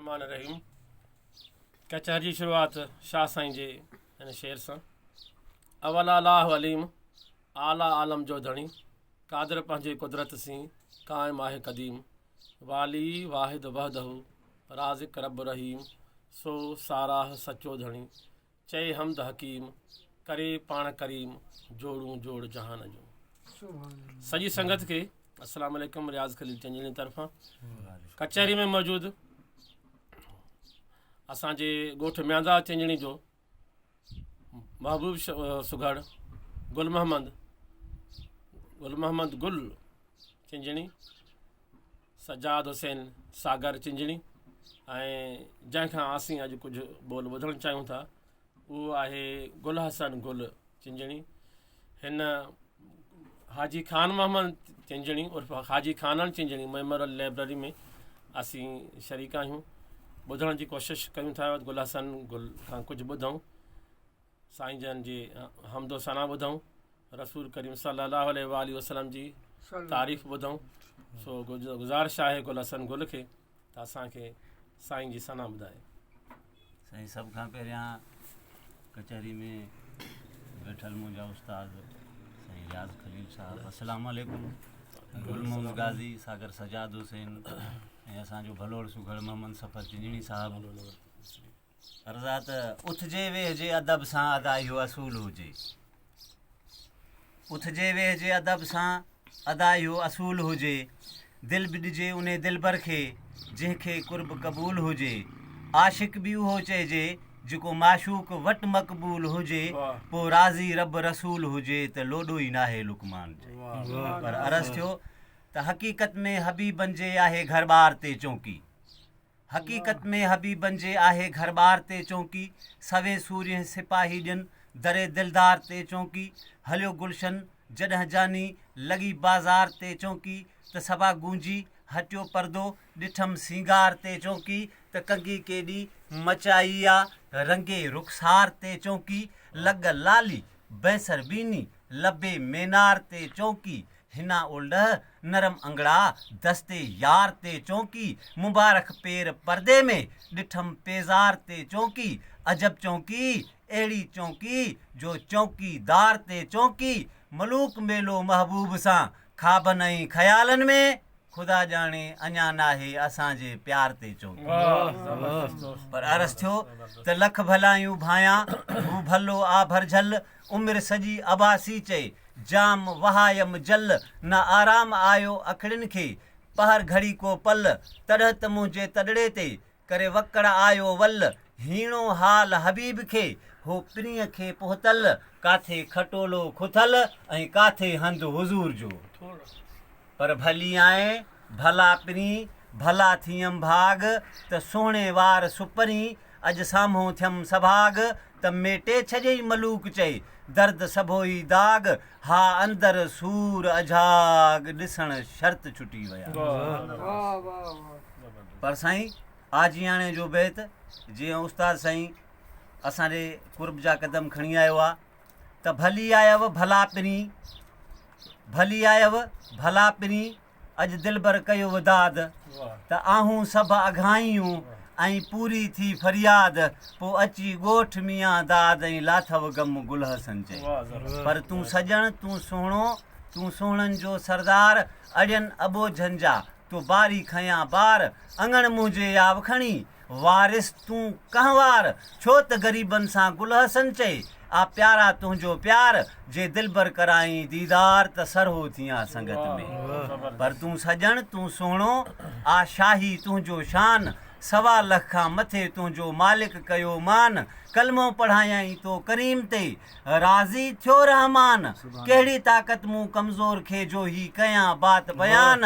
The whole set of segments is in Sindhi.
الرحمٰن الرحيم ڪچهري جي شروعات شاهه سائين جي هن شعر سان اول الله عليم اعليٰ عالم جو ڌڻي قادر پنهنجي قدرت سين قائم آهي قديم والي واحد وحده رازق رب رحيم سو ساراهه سچو ڌڻي چئي حمد حڪيم، ڪري پاڻ ڪريم، جوڙون جوڙ جهان جون. سڄي سنگت کي السلام عليڪم رياض خليل چنجڻي طرفان ڪچهري ۾ موجود اسان جي ڳوٺ مياندا چنجڻي جو محبوب سگهڙ گل محمد گل محمد گل چنجڻي سجاد حسين ساگر چنجڻي ۽ جنهن کان اسين اڄ ڪجهه ٻول ٻڌڻ چاهيون ٿا اهو آهي گل حسن گل چنجڻي هن حاجي خان محمد چنجڻي عرف حاجي خانڻ چنجڻي ميمورل لائبريري ۾ اسين شريڪ آهيون ٻڌڻ جي ڪوشش ڪيون ٿا گل حسن گل کان ڪجهه ٻڌون سائين جن جي حمد و ثنا ٻڌون رسول ڪريم صلي الله عليه واٰله وسلم جي تعريف ٻڌون سو گذارش آهي گل حسن گل کي ته اسان کي سائين جي ثنا ٻڌائي. سائين سڀ کان پهريان ڪچهري ۾ ويٺل منهنجا استاد سائين رياض خليل صاحب السلام عليڪم گل محمد غازي ساگر سجاد حسين ۽ اسان جو ڀلوڙ سگهڙ محمد صفر چنجڻي صاحب عرض آ ته اٿجي ويهجي ادب سان ادا اهو اصول هجي. اٿجي ويهجي ادب سان ادا اهو اصول هجي. دل به ڏجي انهي دلبر کي جنهن کي قرب قبول هجي. عاشق به اهو چئجي جيڪو معشوق وٽ مقبول هجي. پوء راضي رب رسول هجي ته لوڏو ئي ناهي لقمان چئي. پر عرض ٿيو ته حقيقت ۾ حبيبن جي آهي گهرٻار تي چونڪي. حقيقت ۾ حبيبن جي آهي گهرٻار تي چونڪي، سوين سورهيه سپاهي ڏين در دلدار تي چونڪي، هليو گلشن جڏهن جاني لڳي بازار تي چونڪي، ته صبا گونجي هٽيو پردو ڏٺم سينگار تي چونڪي، ته ڪنگي ڪيڏي مچائي آ رنگي رخسار تي چونڪي، لڳ لالي بينسر بيني لبي مينار تي چونڪي، حنا اولڏهه، نرم انگڙا، دستي يار تي چونڪي، مبارڪ پير پردي ۾، ڏٺم پيزار تي چونڪي، عجب چونڪي، اهڙي چونڪي، جو چونڪي دار تي چونڪي، ملوڪ ميلو محبوب سان، خوابن ۽ خيالن ۾، خدا ڄاڻي اڃا ناهي اسان جي پيار تي چونڪي. پر عرض ٿيو ته لک ڀلايون ڀانيان، هو ڀلو آ ڀرجهل، عمر سڄي عباسي چئي، جام وهايم جل، نه آرام آيو اکڙين کي، پهر گهڙي ڪو پل، تڏهن ته منهنجي تڏڙي تي، ڪري وڪڙ آيو ول، هيڻو حال حبيب کي، هو پرينء کي پهتل، ڪاٿي کٽولو کٿل، ۽ ڪاٿي هنڌ حضور جو. پر ڀلي آئين، ڀلا پرين، ڀلا ٿيم ڀاڳ، ته سهڻي وار سپرين، اڄ سامهون ٿيم سڀاڳ، ته ميٽي ڇڏيئي ملوڪ چئي، درد سڀوئي داغ، ها اندر سور اجهاڳ، ڏسڻ شرط ڇٽي ويا. پر سائين آجياڻي جو بيت جيئن استاد سائين اسان ڏي قرب جا قدم کڻي آيو آ ته ڀلي آيو ڀلا پرين، ڀلي آيو ڀلا پرين، اڄ دلبر ڪيو داد، ته آهون سڀ اگهائيون ۽ پوري ٿي فرياد، پوء اچي ڳوٺ ميان داد ۽ لاٿو غم گل حسن چئي. پر تون سڄڻ تون سهڻو، تون سهڻن جو سردار، اڙين اٻوجهن جا، تو باري کنيا بار، اڱڻ منهنجي آو کڻي، وارث تون ڪنهوار، ڇو ته غريبن سان گل حسن چئي، آ پيارا تنهنجو پيار، جي دلبر ڪرائين ديدار ته سرهو ٿيان سنگت ۾. پر تون سڄڻ تون سهڻو، آ شاهي تنهنجو شان، سوا لک کان مٿي تنهنجو مالڪ ڪيو مان، ڪلمو پڙهايائين تو ڪريم تي، راضي ٿيو رحمان، ڪهڙي طاقت مون ڪمزور کي جو هي ڪيان بات بيان،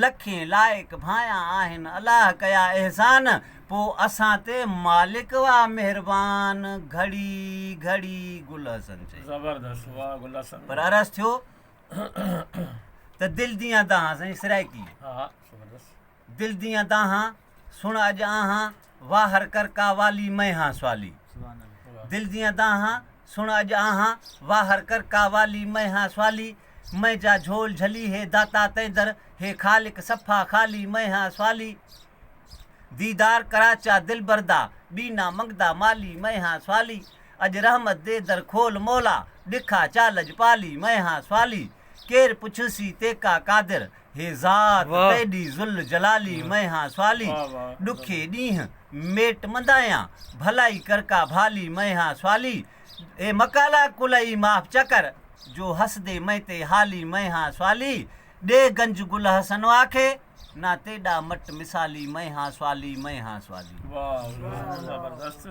لکين لائق ڀانئيان آهن الله ڪيا احسان، پو اسان تي مالڪ واه مهربان گهڙي گهڙي گل حسن چئي. زبردست واه گل حسن. پر عرض ٿيو ته دل ديان دانهان سائين سرائيڪي. ها زبردست. دل ديان دانهان سڻ اڄ آهان واهر ڪر ڪا والي مئن هان سوالي. دل ديان دانهان سڻ اڄ آهان واهر ڪر ڪا والي مئن هان سوالي. مئن جا جهول جهلي هي داتا تنهن در هي خالق صفا خالي مئن هان سوالي. ديدار ڪراچا دلبر دا، ٻي نا منگدا مالي مئن هان سوالي. اڄ رحمت the در کول مولا، ڏکا چا لڄ پالي مئن هان سوالي. ڪير پڇسي تيڪا قادر، هي ذات تيڏي ذل جلالي مئن هان سوالي. ڏکي ڏينهن ميٽ مندايان، ڀلائي ڪر ڪا ڀالي مئن هان سوالي. اي مقالا ڪلئي معاف چڪر، جو حسدي مئن تي حالي مئن هان سوالي. ڏي گنج گل حسن آکي، نا تيڏا مٽ مثالي مئن هان سوالي مئن هان سوالي. واه زبردست.